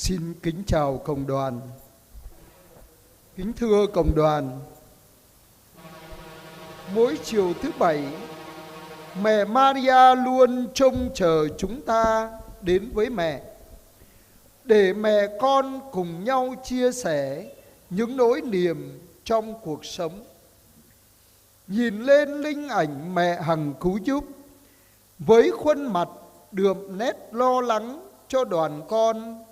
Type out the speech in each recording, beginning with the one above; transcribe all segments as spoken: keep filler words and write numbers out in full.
Xin kính chào cộng đoàn. Kính thưa cộng đoàn, mỗi chiều thứ bảy, mẹ Maria luôn trông chờ chúng ta đến với mẹ, để mẹ con cùng nhau chia sẻ những nỗi niềm trong cuộc sống. Nhìn lên linh ảnh mẹ hằng cứu giúp, với khuôn mặt đượm nét lo lắng cho đoàn con,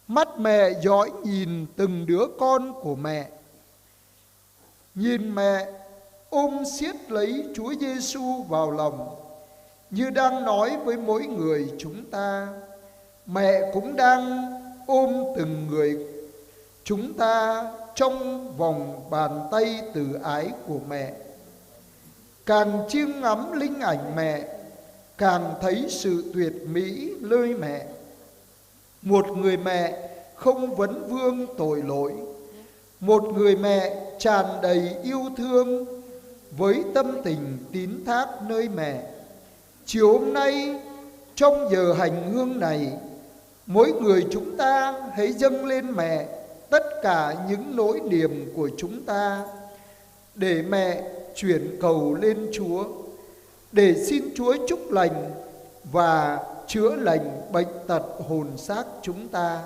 mắt mẹ dõi nhìn từng đứa con của mẹ. Nhìn mẹ ôm siết lấy Chúa Giêsu vào lòng, như đang nói với mỗi người chúng ta. Mẹ cũng đang ôm từng người chúng ta trong vòng bàn tay từ ái của mẹ. Càng chiêm ngắm linh ảnh mẹ, càng thấy sự tuyệt mỹ nơi mẹ. Một người mẹ không vấn vương tội lỗi, một người mẹ tràn đầy yêu thương với tâm tình tín thác nơi mẹ. Chiều hôm nay, trong giờ hành hương này, mỗi người chúng ta hãy dâng lên mẹ tất cả những nỗi niềm của chúng ta, để mẹ chuyển cầu lên Chúa, để xin Chúa chúc lành và chữa lành bệnh tật hồn xác chúng ta.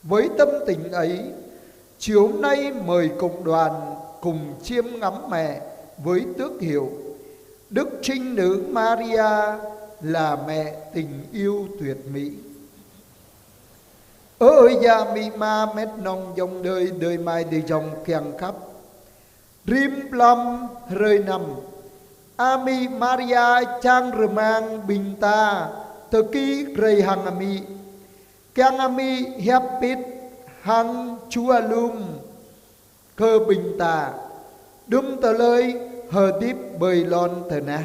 Với tâm tình ấy, chiều hôm nay mời cộng đoàn cùng chiêm ngắm mẹ với tước hiệu Đức Trinh Nữ Maria là mẹ tình yêu tuyệt mỹ. Ơ ơi, ya amĭ ama met nong djŏng đơi, đơi mai đơi djŏng kiăng khăp. Rĭm mlam hrơi năm, amĭ Maria čang rơmang ƀing ta tơki rai hăng amĭ. Kiăng amĭ hiăp pĭt hăng Jua Lum kơ ƀing ta, đưm tơlơi hơdip ƀơi lŏn tơnah.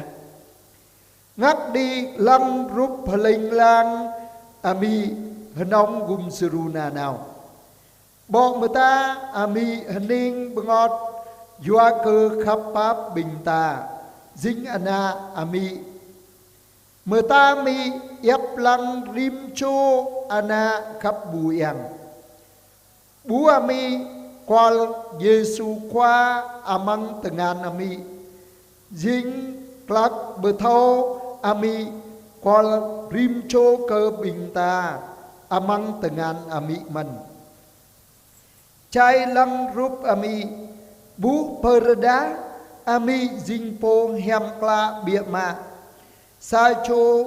Ngă đĭ lăng rup hlĕng lang amĭ hơnong gum sơru nanao. Ƀô̆ mơta amĭ hơning bơngot yua kơ khăp pap ƀing ta, jing ană amĭ. Mơta amĭ iăp lăng rĭm čô ană khăp ƀu eng. Ƀu amĭ kual Yêsu Khua amăng tơngan amĭ, jing klăk pơthâo amĭ kual rĭm čô kơ ƀing ta amăng tơngan amĭ mơ̆n. Čai lăng rup amĭ, ƀu pơrơđah amĭ jing pô hiam klă biă mă, sa čô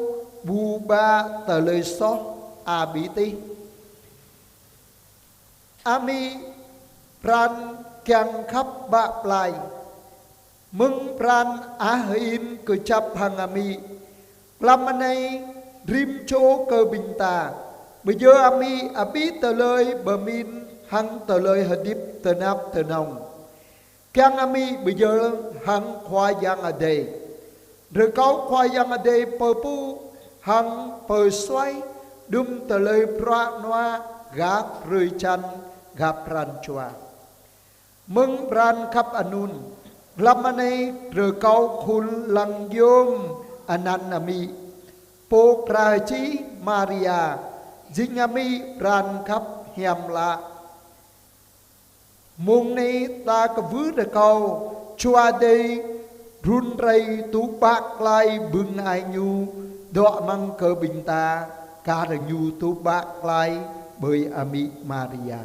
ƀu ba tơlơi soh abih tih. Amĭ pran kiăng khăp bă plai. Mơ̆ng pran ah in kơčăp hăng amĭ, mlam anai rĭm čô kơ ƀing ta, ƀơi jơ̆ amĭ abih tơlơi pơmĭn hăng tơlơi hơdip tơnap tơnong. Kiăng amĭ ƀơi jơ̆ hăng Khua Yang Adai. Rơkâo Khua Yang Adai pơpŭ hăng pơsuaih đưm tơlơi bruă nua gah hrơi čan gah pran jua. Mơ̆ng pran khăp anŭn, mlam anai rơkâo khul lăng yôm anăn amĭ, pô pơrơčih Maria, jing amĭ pran khăp hiam klă. Mông anai ta kwưh rơkâo Jua Adai run rai tŭ bă klai bưng ai ñu dŏ amăng kơ ƀing ta, kar ñu tŭ bă klai ƀơi amĭ Maria.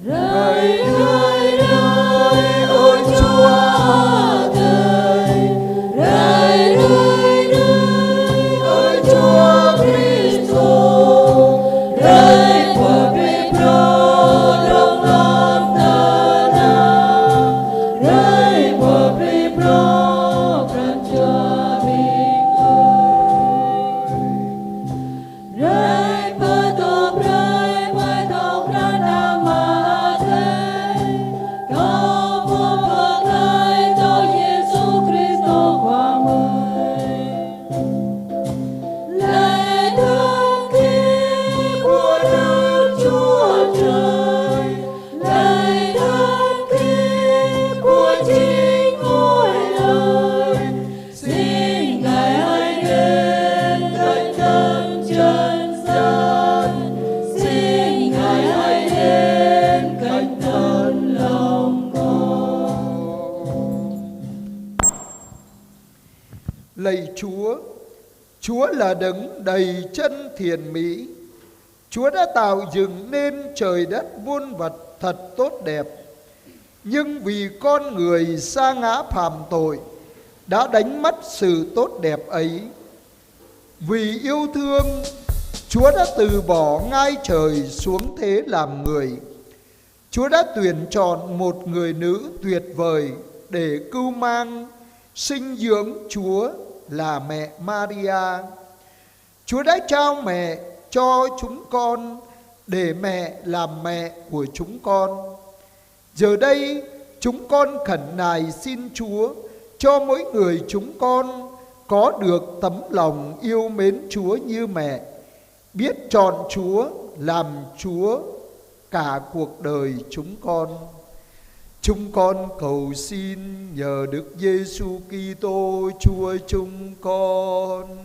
Rai, rai, rai, ơ Jua Adai, rai, rai, rai, ơ Jua Kristô, rai pơbĭ pran dŏ amăng tơnah, rai pơbĭ pran pran jua ƀing gơ̆. Rai pơtô brơi Lạy Chúa, Chúa là Đấng đầy chân thiện mỹ. Chúa đã tạo dựng nên trời đất muôn vật thật tốt đẹp. Nhưng vì con người sa ngã phạm tội, đã đánh mất sự tốt đẹp ấy. Vì yêu thương, Chúa đã từ bỏ ngai trời xuống thế làm người. Chúa đã tuyển chọn một người nữ tuyệt vời để cưu mang, sinh dưỡng Chúa là mẹ Maria. Chúa đã trao mẹ cho chúng con để mẹ làm mẹ của chúng con. Giờ đây, chúng con khẩn nài xin Chúa cho mỗi người chúng con có được tấm lòng yêu mến Chúa như mẹ, biết chọn Chúa làm Chúa cả cuộc đời chúng con. Chúng con cầu xin nhờ Đức Giêsu Kitô Chúa chúng con.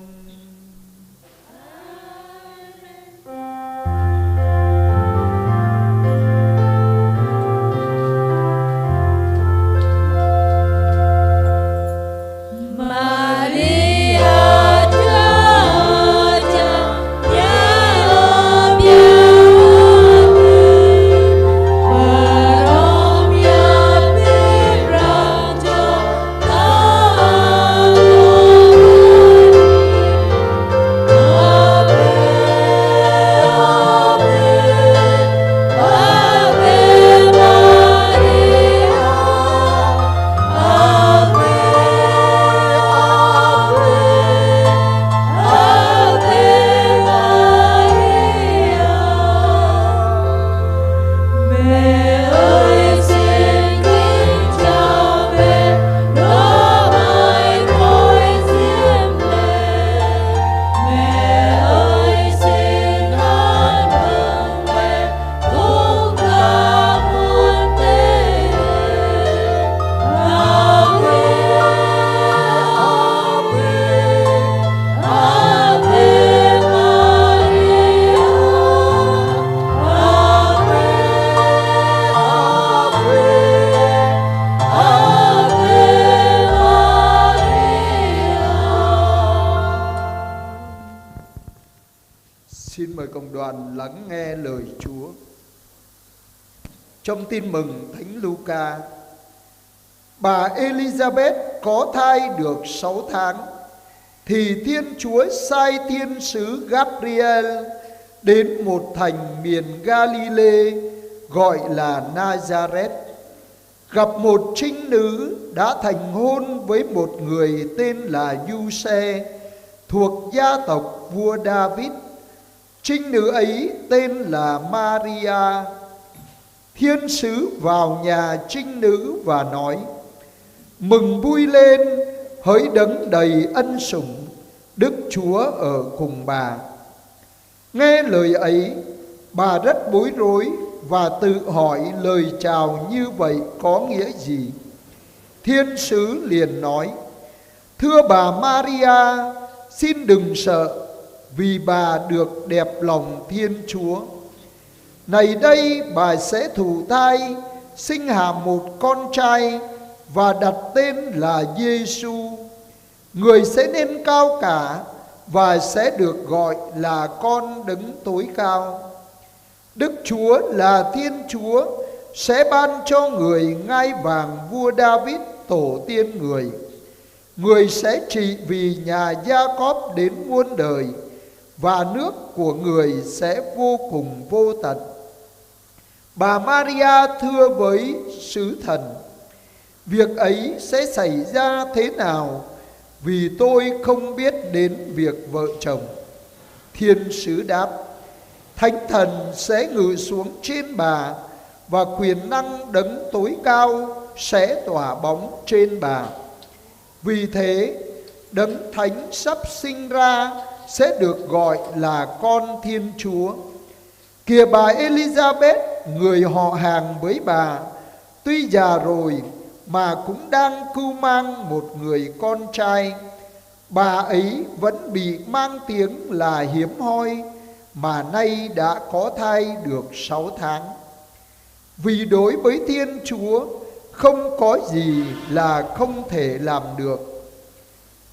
Xin mời cộng đoàn lắng nghe lời Chúa. Trong Tin Mừng Thánh Luca, bà Elizabeth có thai được sáu tháng, thì Thiên Chúa sai thiên sứ Gabriel đến một thành miền Galilê gọi là Nazareth, gặp một trinh nữ đã thành hôn với một người tên là Giuse, thuộc gia tộc vua David. Trinh nữ ấy tên là Maria. Thiên sứ vào nhà trinh nữ và nói: "Mừng vui lên, hỡi đấng đầy ân sủng, Đức Chúa ở cùng bà." Nghe lời ấy, bà rất bối rối và tự hỏi lời chào như vậy có nghĩa gì. Thiên sứ liền nói: "Thưa bà Maria, xin đừng sợ, vì bà được đẹp lòng Thiên Chúa. Này đây, bà sẽ thụ thai, sinh hạ một con trai và đặt tên là Giêsu. Người sẽ nên cao cả và sẽ được gọi là Con Đấng Tối Cao. Đức Chúa là Thiên Chúa sẽ ban cho người ngai vàng vua David tổ tiên người. Người sẽ trị vì nhà Gia-cốp đến muôn đời, và nước của người sẽ vô cùng vô tận." Bà Maria thưa với sứ thần: "Việc ấy sẽ xảy ra thế nào, vì tôi không biết đến việc vợ chồng?" Thiên sứ đáp: "Thánh thần sẽ ngự xuống trên bà, và quyền năng Đấng Tối Cao sẽ tỏa bóng trên bà. Vì thế, Đấng Thánh sắp sinh ra sẽ được gọi là Con Thiên Chúa. Kìa, bà Elizabeth, người họ hàng với bà, tuy già rồi mà cũng đang cưu mang một người con trai. Bà ấy vẫn bị mang tiếng là hiếm hoi, mà nay đã có thai được sáu tháng. Vì đối với Thiên Chúa, không có gì là không thể làm được."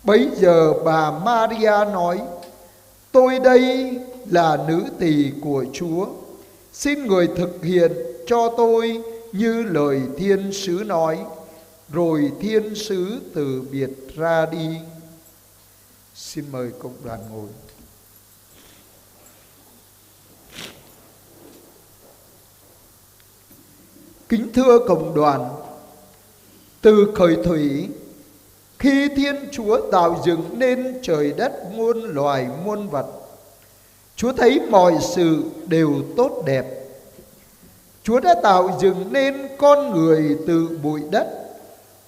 Bấy giờ bà Maria nói: "Tôi đây là nữ tỳ của Chúa, xin Người thực hiện cho tôi như lời thiên sứ nói." Rồi thiên sứ từ biệt ra đi. Xin mời cộng đoàn ngồi. Kính thưa cộng đoàn, từ khởi thủy, khi Thiên Chúa tạo dựng nên trời đất muôn loài muôn vật, Chúa thấy mọi sự đều tốt đẹp. Chúa đã tạo dựng nên con người từ bụi đất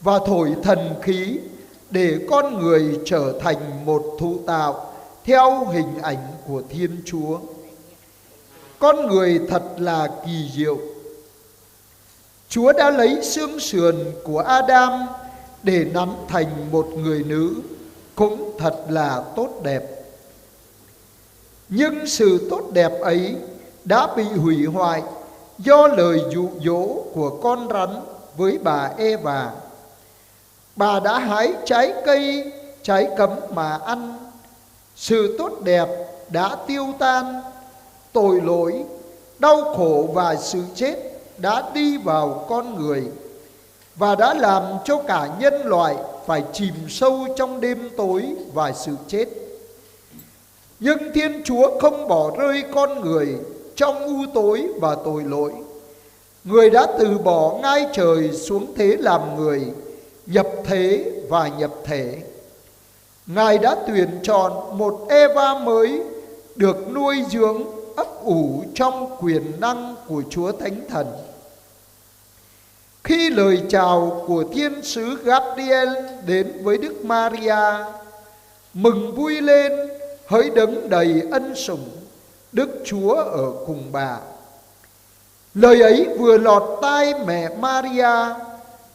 và thổi thần khí để con người trở thành một thụ tạo theo hình ảnh của Thiên Chúa. Con người thật là kỳ diệu. Chúa đã lấy xương sườn của Adam để nắn thành một người nữ, cũng thật là tốt đẹp. Nhưng sự tốt đẹp ấy đã bị hủy hoại do lời dụ dỗ của con rắn với bà Eva. Bà đã hái trái cây, trái cấm mà ăn. Sự tốt đẹp đã tiêu tan. Tội lỗi, đau khổ và sự chết đã đi vào con người và đã làm cho cả nhân loại phải chìm sâu trong đêm tối và sự chết. Nhưng Thiên Chúa không bỏ rơi con người trong u tối và tội lỗi. Người đã từ bỏ ngai trời xuống thế làm người, nhập thế và nhập thể. Ngài đã tuyển chọn một Eva mới được nuôi dưỡng, ấp ủ trong quyền năng của Chúa Thánh Thần. Khi lời chào của thiên sứ Gabriel đến với Đức Maria: "Mừng vui lên, hỡi đấng đầy ân sủng, Đức Chúa ở cùng bà." Lời ấy vừa lọt tai mẹ Maria,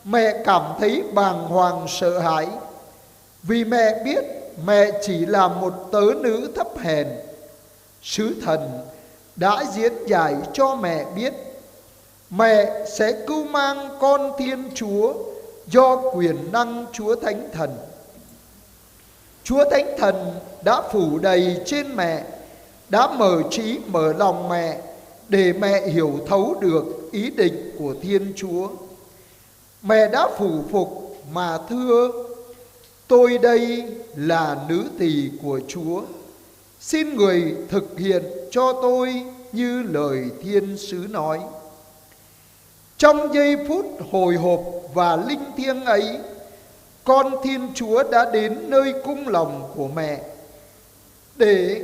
mẹ cảm thấy bàng hoàng, sợ hãi, vì mẹ biết mẹ chỉ là một tớ nữ thấp hèn. Sứ thần đã diễn giải cho mẹ biết mẹ sẽ cưu mang con Thiên Chúa do quyền năng Chúa Thánh Thần. Chúa Thánh Thần đã phủ đầy trên mẹ, đã mở trí mở lòng mẹ để mẹ hiểu thấu được ý định của Thiên Chúa. Mẹ đã phủ phục mà thưa: "Tôi đây là nữ tỳ của Chúa, xin Người thực hiện cho tôi như lời thiên sứ nói." Trong giây phút hồi hộp và linh thiêng ấy, con Thiên Chúa đã đến nơi cung lòng của mẹ để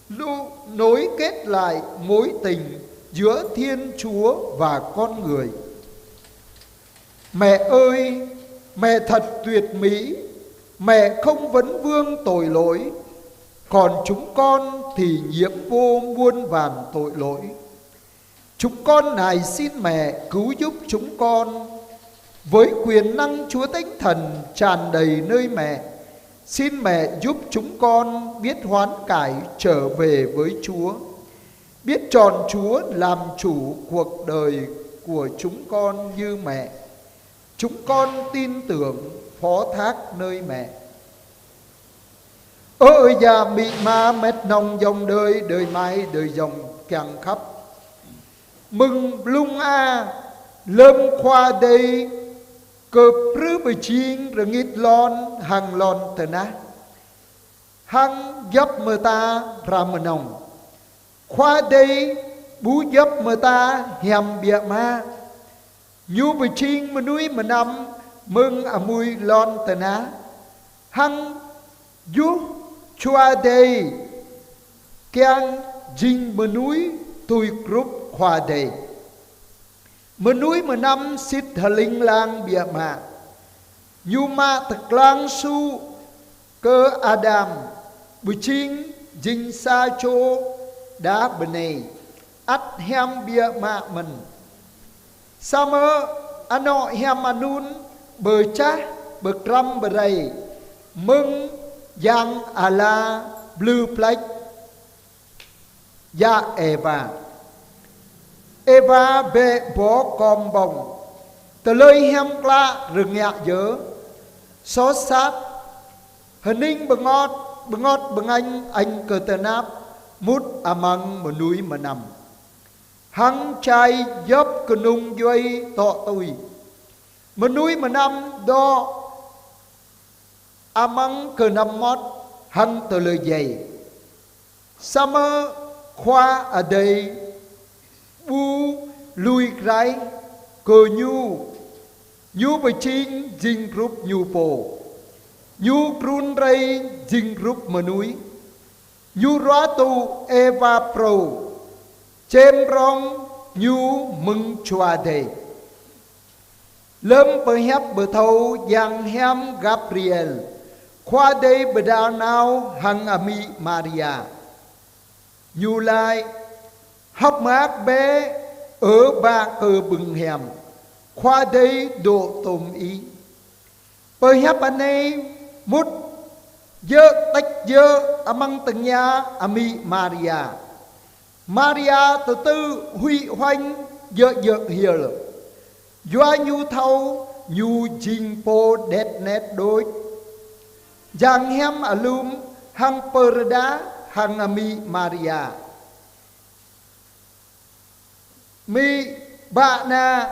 lu-, nối kết lại mối tình giữa Thiên Chúa và con người. Mẹ ơi, mẹ thật tuyệt mỹ, mẹ không vấn vương tội lỗi, còn chúng con thì nhiễm vô muôn vàn tội lỗi. Chúng con nài xin mẹ cứu giúp chúng con. Với quyền năng Chúa Thánh Thần tràn đầy nơi mẹ, xin mẹ giúp chúng con biết hoán cải trở về với Chúa, biết chọn Chúa làm chủ cuộc đời của chúng con như mẹ. Chúng con tin tưởng phó thác nơi mẹ. Ơ ơi da, amĭ ama, mĕt nŏng djŏng đơi, đơi mai, đơi djŏng kiăng khăp. Mơ̆ng blung a, lơm Khua Dei kơ prưh pơjing rơngit lŏn hăng lŏn tơnah, hăng djŏp mơta hrăm mơnơ̆ng. Khua Dei ƀu djŏp mơta hiam biă mă. Ñu pơjing mơnuih mơnam mơ̆ng amui lŏn tơnah, hăng djru Khua Dei kiăng jing mơnuih tui grup Khua Dei. Mơnuih mơnam sĭt hơling lang biă mă. Ñu mă tơklang su kơ Adam, pơjing jing sa čô đah bơnai, ăt hiam biă mă mơ̆n. Samơ̆ anŏ hiam anŭn pơčah pơkrăm pơrai mơ̆ng yang ala plư pleč yă Êwa. Êwa bĕ bô kơm ƀơ̆ng. Tơlơi hiam klă rơngiă djơ̆. Soh sat Hơning bơngot, bơngot bơngañ añ kơ tơnap mŭt amăng mơnuih mơnam, hăng čai djŏp kơnung djuai tŏ tui. Mơnuih mơnam dŏ amăng kơnăm mơmŏt hăng tơlơi djai. Samơ̆ Khua Adai ƀu lui rai kơ ñu, ñu pơjing jing rup ñu pô. Ñu trun rai jing rup mơnuih. Ñu ruah tŭ Êwa phrâo, čem rong ñu mơ̆ng Jua Adai. Lơm pơhiăp pơthâo yang hiam Gabriel, Khua Adai pơđar nao hăng amĭ Maria. Ñu laĭ: Hơ̆k mơak bĕ, ơ ƀă kơ ƀưng hiam, Khua Adai dŏ tŏm ih. Pơhiăp anai mŭt djơ̆ tĕč djơ̆ amăng tơngia amĭ Maria. Maria tơtư̆ huĭ huañ djơ̆ djơ̆ hiêl, yua ñu thâo ñu jing pô đet net đôč. Yang hiam alum hăng pơrơđah hăng amĭ Maria: Amĭ, ƀă anai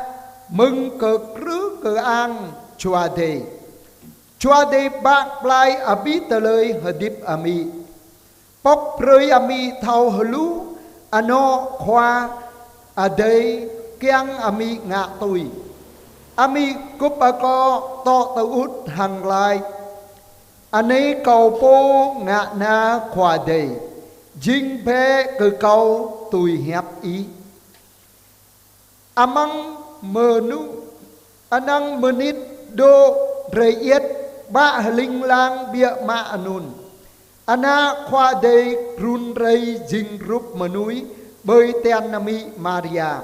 mơ̆ng kơkrưh kơang Jua Adai. Jua Adai ƀă plai abih tơlơi hơdip amĭ. Pŏk brơi amĭ thâo hluh anŏ Khua Adai kiăng amĭ ngă tui. Amĭ kŭp akŏ tŏ tơŭt hăng laĭ: Anai kâo pô ngă na Khua Adai, jing bĕ kơ kâo tui hiăp ih. Amăng mơnŭ, anăng mơnit dŏ rai iĕt, ƀă hling hlang biă mă anŭn, Ană Khua Adai trun rai jing rup mơnuih ƀơi tian amĭ Maria,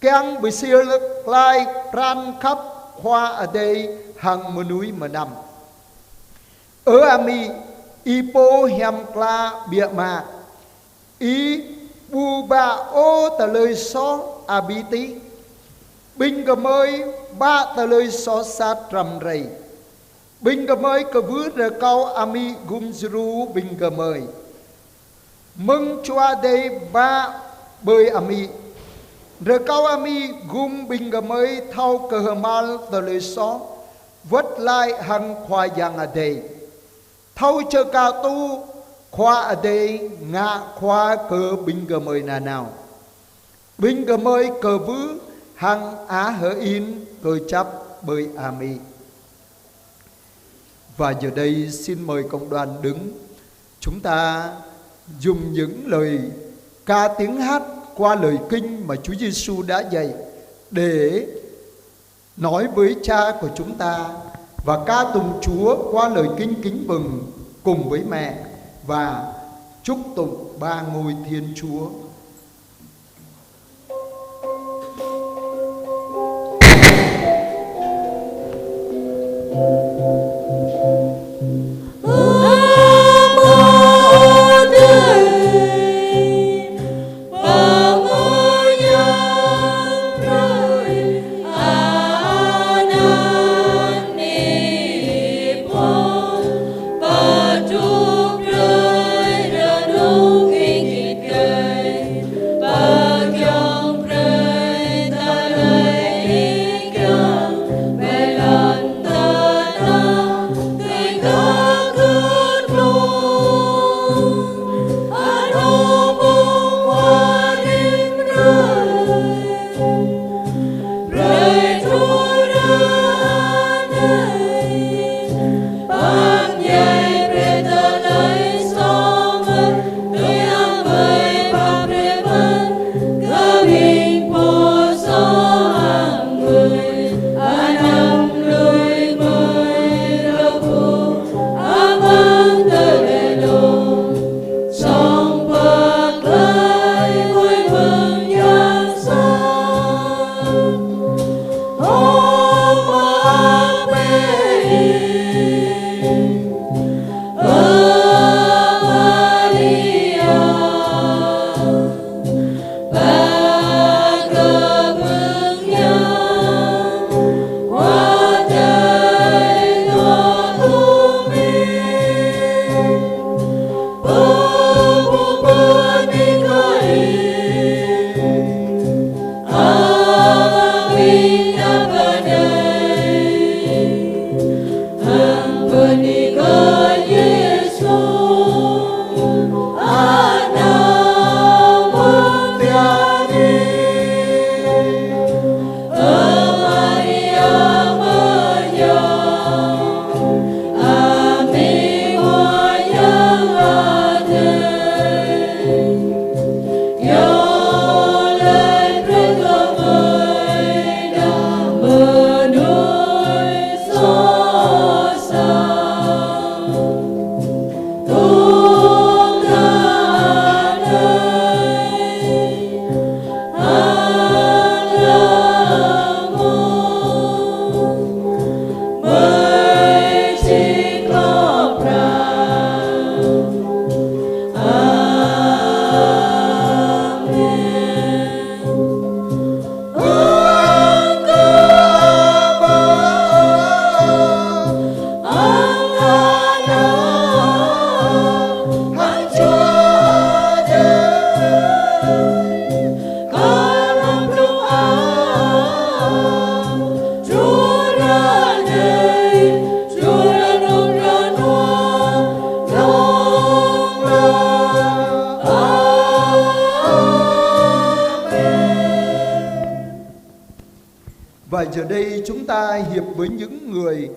kiăng pơsir glaĭ pran khăp Khua Adai hăng mơnuih mơnam. Ơ amĭ, ih pô hiam klă biă mă. Ih ƀu ƀă ôh tơlơi soh abih tih. Ƀing gơmơi ƀă tơlơi soh sat răm rai. Ƀing gơmơi kwưh rơkâo amĭ gum djru ƀing gơmơi. Mơ̆ng Jua Adai ƀă ƀơi amĭ, rơkâo amĭ gum ƀing gơmơi thâo kơhma̱l tơlơi soh, wơ̆t glaĭ hăng Khua Yang Adai. Thâo čơkă tŭ Khua Adai ngă Khua kơ ƀing gơmơi nanao. Ƀing gơmơi kwưh hăng a hơ in kơčăp ƀơi amĭ. Và giờ đây xin mời cộng đoàn đứng. Chúng ta dùng những lời ca tiếng hát qua lời kinh mà Chúa Giêsu đã dạy để nói với Cha của chúng ta và ca tụng Chúa qua lời kinh kính mừng cùng với mẹ và chúc tụng ba ngôi Thiên Chúa. Và giờ đây chúng ta hiệp với những người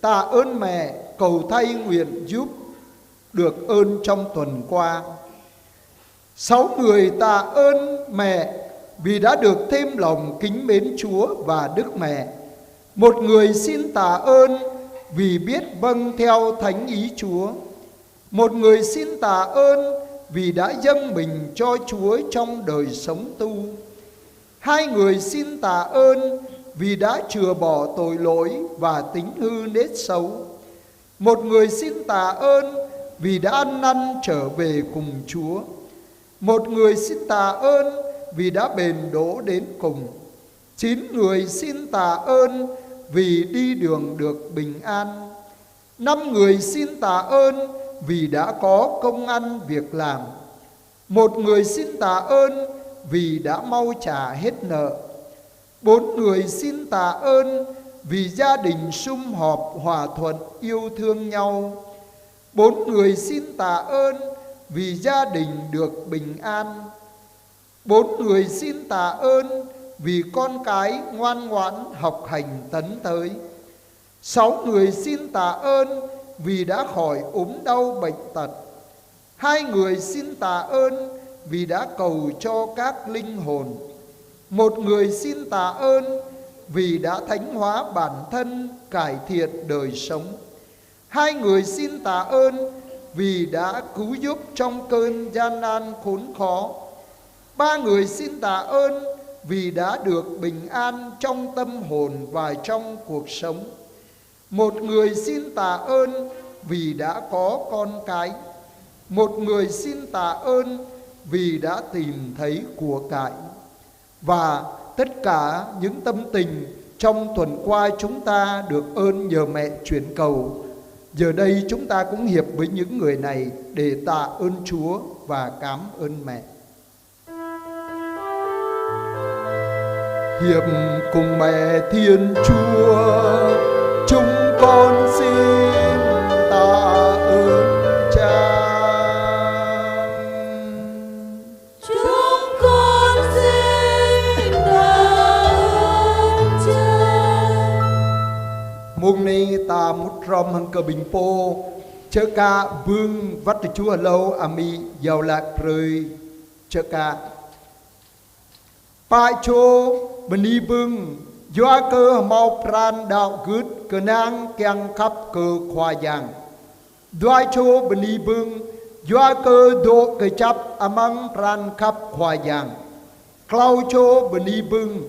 tạ ơn mẹ, cầu thay nguyện giúp được ơn trong tuần qua. Sáu người tạ ơn mẹ vì đã được thêm lòng kính mến Chúa và Đức Mẹ. Một người xin tạ ơn vì biết vâng theo thánh ý Chúa. Một người xin tạ ơn vì đã dâng mình cho Chúa trong đời sống tu. Hai người xin tạ ơn vì đã chừa bỏ tội lỗi và tính hư nết xấu. Một người xin tạ ơn vì đã ăn năn trở về cùng Chúa. Một người xin tạ ơn vì đã bền đỗ đến cùng. Chín người xin tạ ơn vì đi đường được bình an. Năm người xin tạ ơn vì đã có công ăn việc làm. Một người xin tạ ơn vì đã mau trả hết nợ. Bốn người xin tạ ơn vì gia đình sum họp, hòa thuận, yêu thương nhau. Bốn người xin tạ ơn vì gia đình được bình an. Bốn người xin tạ ơn vì con cái ngoan ngoãn học hành tấn tới. Sáu người xin tạ ơn vì đã khỏi ốm đau bệnh tật. Hai người xin tạ ơn vì đã cầu cho các linh hồn. Một người xin tạ ơn vì đã thánh hóa bản thân, cải thiện đời sống. Hai người xin tạ ơn vì đã cứu giúp trong cơn gian nan khốn khó. Ba người xin tạ ơn vì đã được bình an trong tâm hồn và trong cuộc sống. Một người xin tạ ơn vì đã có con cái. Một người xin tạ ơn vì đã tìm thấy của cải. Và tất cả những tâm tình trong tuần qua chúng ta được ơn nhờ mẹ chuyển cầu. Giờ đây chúng ta cũng hiệp với những người này để tạ ơn Chúa và cảm ơn mẹ. Hiệp cùng mẹ Thiên Chúa, chúng con xin tạ ơn Cha. Chúng con xin tạ ơn Cha. Mông anai ta mŭt hrŏm hăng kơ ƀing pô, čơkă bưng wăt tơjuh hlâo amĭ iâu laĭ brơi čơkă. Pă čô bơni bưng, yua kơ hơmâo pran đaŏ gưt kơnang kiăng khăp kơ Khua Yang. Dua čô bơni bưng, yua kơ dŏ kơjăp amăng pran khăp Khua Yang. Klâo čô bơni bưng,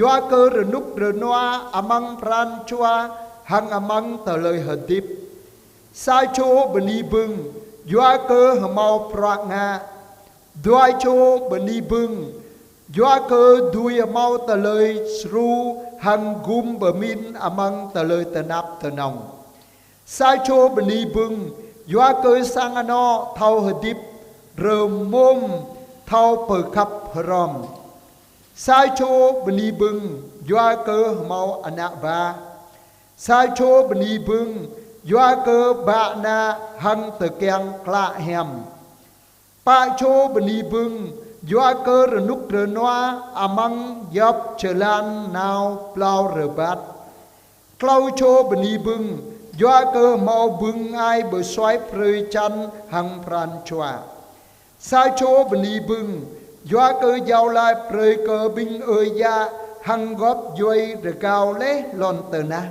yua kơ rơnŭk rơnua amăng pran jua hăng amăng tơlơi hơdip. Sa čô bơni bưng, yua kơ hơmâo bruă ngă. Dua čô bơni bưng, yua kơ dưi hơmâo tơlơi djru hăng gum pơmĭn amăng tơlơi tơnap tơnŏng. Sa čô bơni bưng, yua kơ sang anŏ thâo hơdip rơmôm, thâo pơkhăp hrŏm. Sa čô bơni bưng, yua kơ hơmâo ană ba. Sa čô bơni bưng, yua kơ ba ană hăng tơkeng klă hiam. Pă čô bơni bưng, yua kơ rơnŭk rơnua amăng djŏp jơlan nao plao rơbat. Klâo čô bơni bưng, yua kơ hơmâo bưng ai pơsuaih brơi čan hăng pran jua. Sa čô bơni bưng, yua kơ iâu laĭ brơi kơ ƀing ơi yă hăng gŏp djuai rơgao laih lŏn tơnah.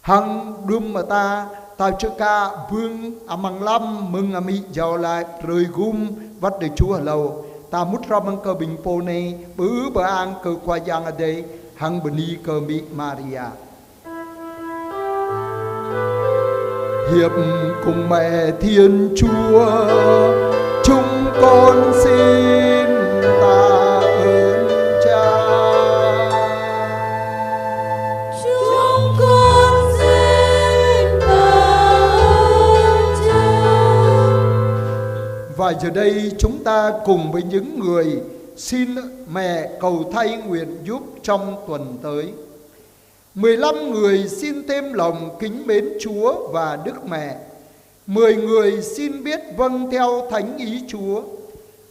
Hăng đưm mơta, ta čơkă bưng amăng lăm mơ̆ng amĭ iâu laĭ brơi gum wăt tơjuh hlâo. Ta mŭt hrŏm hăng kơ ƀing pô anai, bơ-ư bơ-ang kơ Khua Yang Adai, hăng bơni kơ Amĭ Maria. Hiệp cùng mẹ Thiên Chúa, chúng con xin tạ ơn Cha. Chúng con xin tạ ơn Cha. Và giờ đây chúng ta cùng với những người xin mẹ cầu thay nguyện giúp trong tuần tới. Mười lăm người xin thêm lòng kính mến Chúa và Đức Mẹ. Mười người xin biết vâng theo thánh ý Chúa.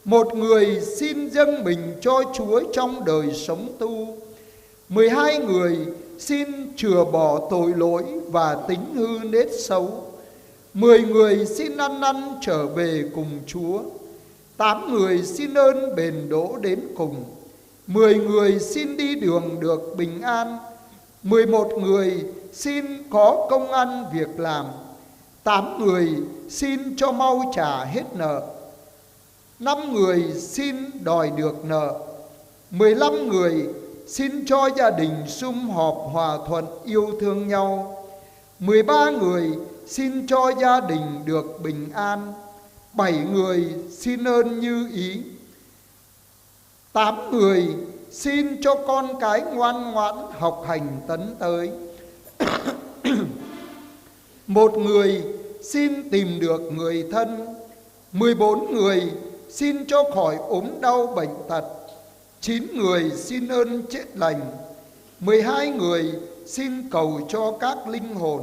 Một người xin dâng mình cho Chúa trong đời sống tu. Mười hai người xin chừa bỏ tội lỗi và tính hư nết xấu. Mười người xin ăn năn trở về cùng Chúa. Tám người xin ơn bền đỗ đến cùng. Mười người xin đi đường được bình an. Mười một người xin có công ăn việc làm. Tám người xin cho mau trả hết nợ. Năm người xin đòi được nợ. Mười lăm người xin cho gia đình sum họp hòa thuận, yêu thương nhau. Mười ba người xin cho gia đình được bình an. Bảy người xin ơn như ý. Tám người xin cho con cái ngoan ngoãn học hành tấn tới. Một người xin tìm được người thân. Mười bốn người xin cho khỏi ốm đau bệnh tật. Chín người xin ơn chết lành. Mười hai người xin cầu cho các linh hồn.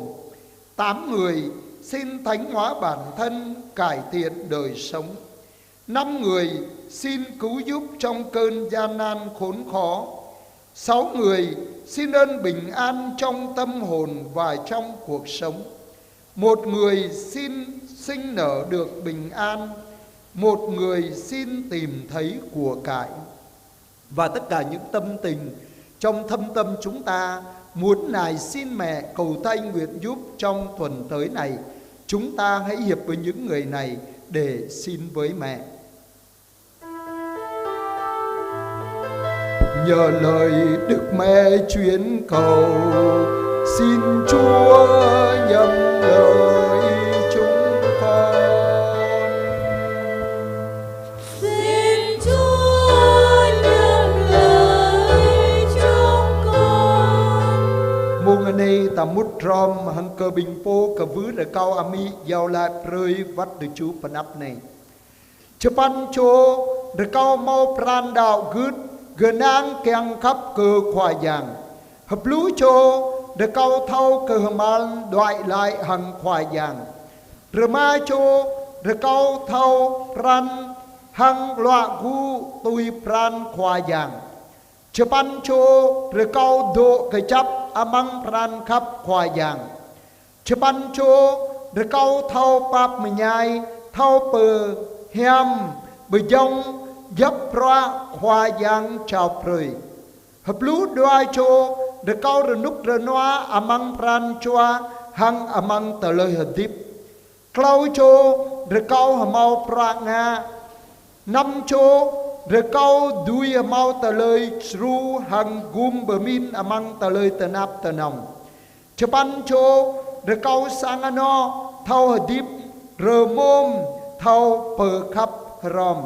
Tám người xin thánh hóa bản thân, cải thiện đời sống. Năm người xin cứu giúp trong cơn gian nan khốn khó. Sáu người xin ơn bình an trong tâm hồn và trong cuộc sống. Một người xin sinh nở được bình an. Một người xin tìm thấy của cải. Và tất cả những tâm tình trong thâm tâm chúng ta muốn nài xin Mẹ cầu thay nguyện giúp trong tuần tới này, chúng ta hãy hiệp với những người này để xin với Mẹ. Nhờ lời Đức Mẹ truyền cầu, xin Chúa nhậm lời chúng con. Xin Chúa nhậm lời chúng con. Mông anai ta mŭt hrŏm hăng kơ ƀing pô kơ wơ̆t rơkâo amĭ iâu laĭ brơi wơ̆t Ơi Yêsu pơanăp anai. Čơpăn čô rơkâo hmâo pran đaŏ gưt, gơnang kiăng khăp kơ Khua Yang. Hơplu čô rơkâo thâo kơhma̱l đuaĭ glaĭ hăng Khua Yang. Rơma čô rơkâo thâo pran hăng luă gŭ tui pran Khua Yang. Čơpăn čô rơkâo dŏ kơjăp amăng pran khăp Khua Yang. Čơpăn čô rơkâo thâo pap mơñai, thâo pơhiam, pơjŏng, djŏp bruă Khua Yang jao brơi. Hơplu dua čô rơkâo rơnŭk rơnua amăng pran jua hăng amăng tơlơi hơdip. Klâo čô rơkâo hmâo bruă ngă. Năm čô rơkâo dưi hmâo tơlơi djru hăng gum pơmĭn amăng tơlơi tơnap tơnŏng. Čơpăn čô rơkâo sang anŏ thâo hơdip rơmôm, thâo pơkhăp hrŏm.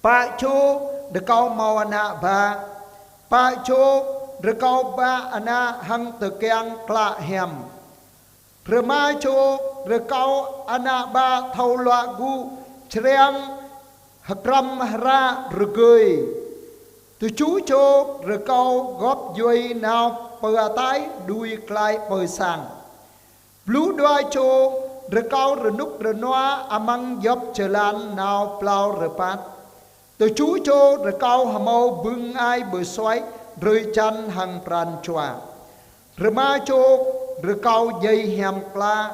Pă čô rơkâo hmâo ană bă. Pă čô rơkâo bă ană hăng tơkeng klă hiam. Rơma čô rơkâo ană bă thâo luă gŭ, čreng hơkrăm hră rơgơi. Tơjuh čô rơkâo gŏp djuai nao pơ ataih đuaĭ glaĭ pơ sang. Pluh dua čô rơkâo rơnŭk rơnua amăng djŏp jơlan nao plao rơbat. Tơjuh čô rơkâo hmâo bưng ai pơsuaih drơi jăn hăng pran jua. Rơma čô rơkâo djai hiam klă.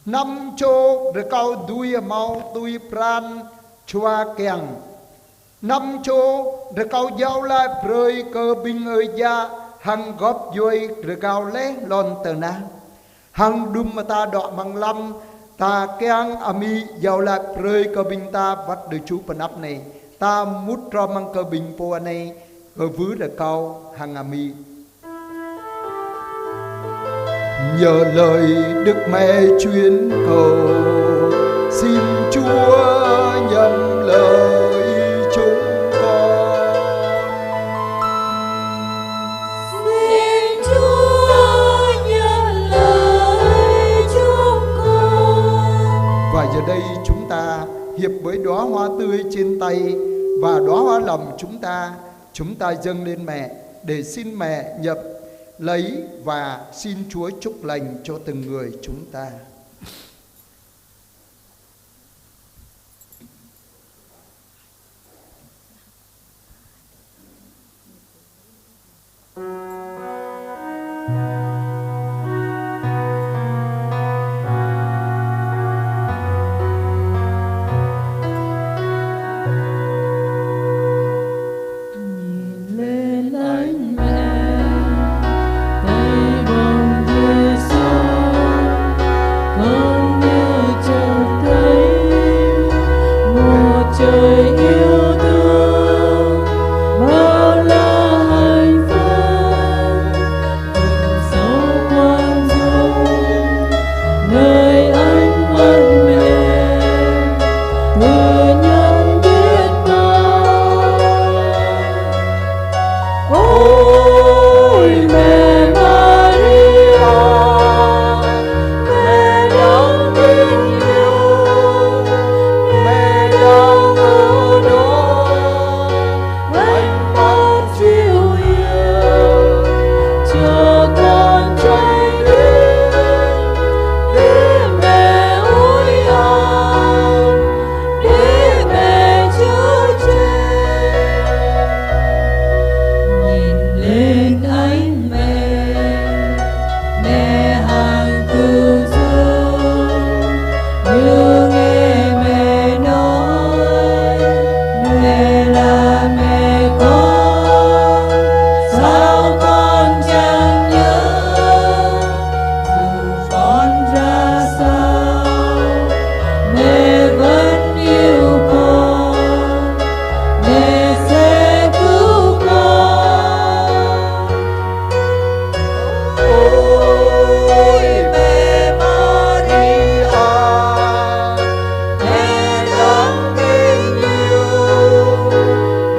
Năm čô rơkâo dưi hmâo tui pran jua kiăng. Năm čô rơkâo iâu laĭ brơi kơ ƀing ơi yă hăng gŏp djuai rơgao laih lŏn tơnah. Hăng đưm mơta dŏ amăng lăm, ta kiăng amĭ iâu laĭ brơi kơ ƀing ta wơ̆t Ơi Yêsu pơanăp anai. Ta mŭt hrŏm hăng kơ ƀing pô anai, kơ wơ̆t rơkâo hăng amĭ. Nhờ lời Đức Mẹ truyền cầu, xin Chúa nhậm lời chúng con. Xin Chúa nhậm lời chúng con. Và giờ đây chúng ta hiệp với đóa hoa tươi trên tay và đóa hoa lòng chúng ta, chúng ta dâng lên Mẹ để xin Mẹ nhận lấy và xin Chúa chúc lành cho từng người chúng ta. Nhìn lên anh mẹ, tay bồng Giêsu, con như chợt thấy một trời yêu thương bao la hạnh phúc. Sau khoan dung, nơi anh vẫn mẹ, người nhận biết ta. Ôi mẹ Maria, mẹ đáng kính yêu, mẹ đang ở đó. Anh mang dịu hiền, cho con chạy đến, để mẹ ủi an, để mẹ chở che. Nhìn lên anh mẹ, mẹ hằng cứu giúp, như nghe mẹ nói, mẹ là mẹ con, sao con chẳng nhớ, dù con ra sao, mẹ vẫn yêu con, mẹ sẽ cứu con. Ôi mẹ Maria, mẹ đang kính yêu,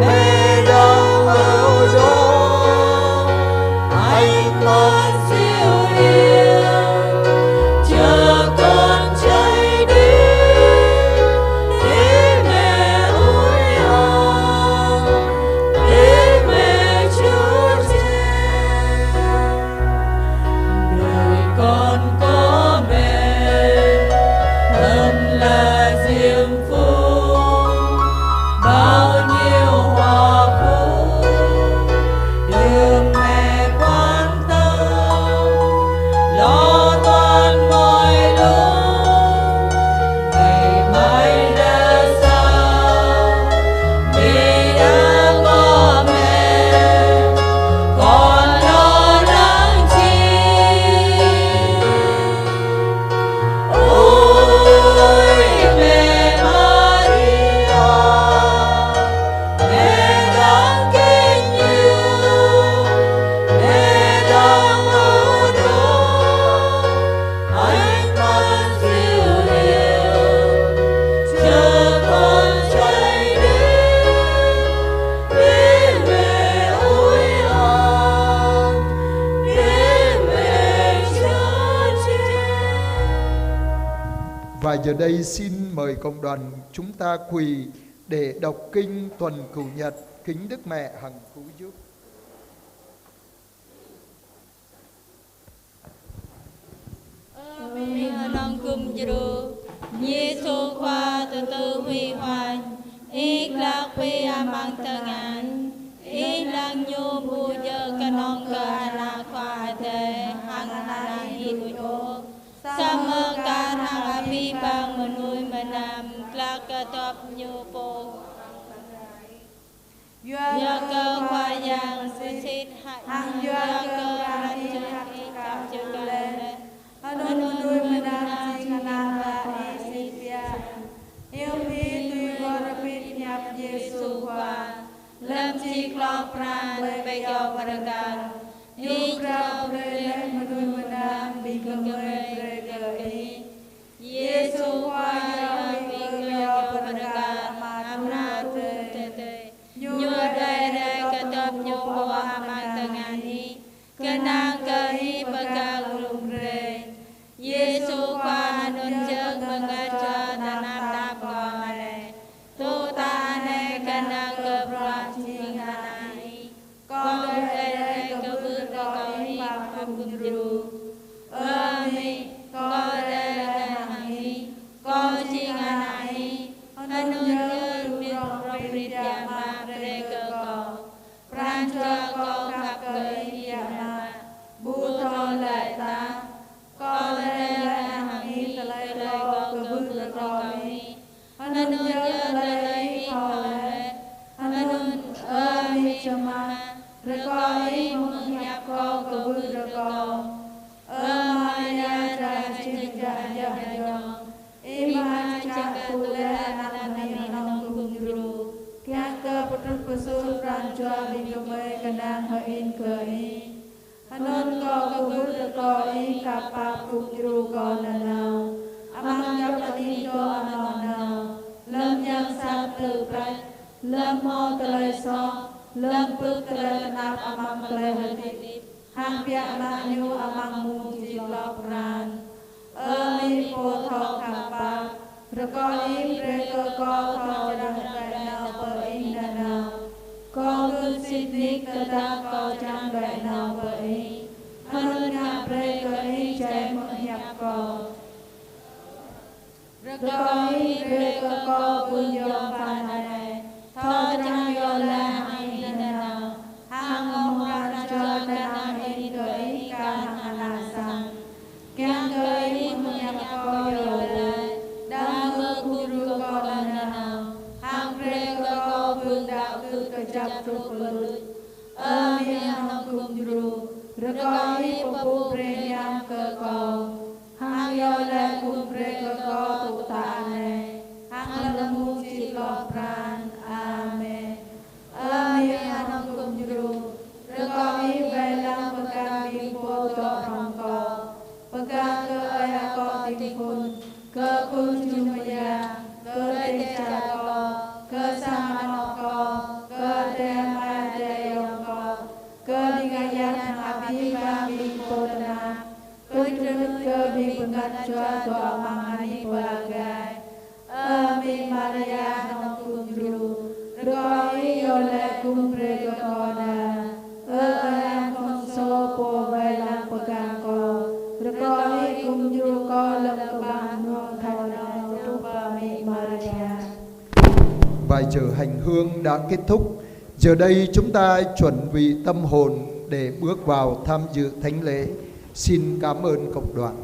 mẹ đang ở đó. Anh mang dịu hiền, cho con chạy đến, để mẹ ủi an, để mẹ chở che. Đời con có mẹ, thật là diêm phúc, bao nhiêu hoa phúc được mẹ quan tâm, lo toan mọi lúc. Ngày mai ra sao, vì đã có mẹ, con lo lắng chi. Ôi mẹ Maria, mẹ đáng kính yêu, mẹ đang ở đó. Anh mang dịu hiền, cho con chạy đến, để mẹ ủi an, để mẹ chở che. Và giờ đây xin mời cộng đoàn chúng ta quỳ để đọc kinh tuần cửu nhật, kính Đức Mẹ hằng cứu giúp. Ơ Mĕ hơnơ̆ng gum djru, Yêsu Khua tơtư̆ huĭ hoañ, Ih glăk pĭ amăng tơngan, Ih lăng ñu ƀu djơ̆ kơnơ̆ng kơ ană Khua Adai hăng ană Ih đôč ôh, samơ̆ kar hăng abih bang mơnuih mơnam glăk kơdŏp ñu pô. Yua kơ Khua Yang sĭt hơ̆k, hăng yua kơ pran jua Ih kăp jơlan laih, anŭn mơnuih mơnam jing ană bă Ih sĭt biă. Iâu hĭ tui gor pit hiăp Yêsu Khua, lơ̆m či klŏk pran ƀơi kơyâo bơrơkal, Ih phrâo brơi laih mơnuih mơnam ƀing gơmơi brơi kơ Ih. Yêsu Khua iâu hĭ kơyâo bơrơkal amra truh tơdơi. Ñu đuaĭ rai kơdŏp ñu pô amăng tơngan Ih, kơnang kơ Ih pơgang lŏm rai. Yêsu Khua anŭn jơ̆ng bơngăt jua tơnap tap kơ Ama Adai. Tŭ ta anai kơnang kơ bruă jing ană Ih. Kâo đuaĭ rai kơwưh kơ Ih pap gum djru. Ơ Amĭ, kâo đuaĭ rai hăng Ih, kâo jing ană Ih, anŭn yơh tơlơi rŏng rin biă mă brơi kơ kâo. Pran jua kâo khăp kơ Ih biă mă. Čơmah, rơkâo Ih mơ̆ng hiăp kâo kwưh rơkâo. Ơ Maria dra jing jak jak ayŏng, Ih mơak čă tŭ laih Ană Bơnai Anŏ Gum Djru, kiăng kơ pơtrut pơsur pran jua ƀing gơmơi kơnang hơĭn kơ Ih. Anŭn kâo kwưh rơkâo Ih kơpă gum djru kâo nanao, amăng djŏp anih dŏ anŏ nao, lơ̆m yang sat tơpă, lơ̆m hmâo tơlơi soh, lơ̆m pưk tơlơi tơnap amăng tơlơi hơdip, hăng biă mă ñu amăng mông či klŏk pran. Ơ Amĭ Pô thâo khăp pap, rơkâo Ih brơi kơ kâo thâo čơrah đuaĭ nao pơ Ih nanao. Kâo gưt sĭt nik tơdah kâo čang đuaĭ nao pơ Ih. Anŭn ngă brơi kơ Ih jai mơ̆ng hiăp kâo. Rơkâo Ih brơi kơ kâo ƀuôn yom pha anai, thâo čơrang yơh laih hăng Ih nanao, hăng mơ̆ng pran jua kơnang hơĭn kơ Ih kar hăng ană sang. Kiăng kơ Ih mơ̆ng hiăp kâo yơh laih, đah mơ̆ gum djru kâo nanao, hăng brơi kơ kâo ƀuôn đaŏ gưt kơjăp truh pơluč. Ơ Amĭ Anŏ Gum Djru, rơkâo Ih pơpŭ brơi hiam kơ kâo, hăng yơh laih gum brơi kơ kâo tŭ tă anai, hăng lơ̆m mông či klŏk pran. Amen. Ơ Amĭ Anŏ Gum Djru, rơkâo Ih wai lăng pơkă ƀing pô dŏ hrŏm kâo, pơkă kơ ơi akŏ Ting Phun, kơ khul jum mơyang, kơ teh čar kâo, kơ sang anŏ kâo, kơ adơi amai adơi ayŏng kâo, kơ ƀing ayăt hăng abih bang ƀing pô tơnap, kơ trut kơ ƀing bơngăt jua dŏ amăng anih pơlagai. Ơ Amĭ Maria Anŏ Gum Djru, rơkâo Ih yơh laih gum brơi kơ kâo đa. Ơ Ơi Alphonsô pô wai lăng pơgang kâo, rơkâo Ih gum djru kâo lơ̆m kơƀah mơnuă thâo nao truh pơ Amĭ Maria. Bài giờ hành hương đã kết thúc. Giờ đây chúng ta chuẩn bị tâm hồn để bước vào tham dự thánh lễ. Xin cảm ơn cộng đoàn.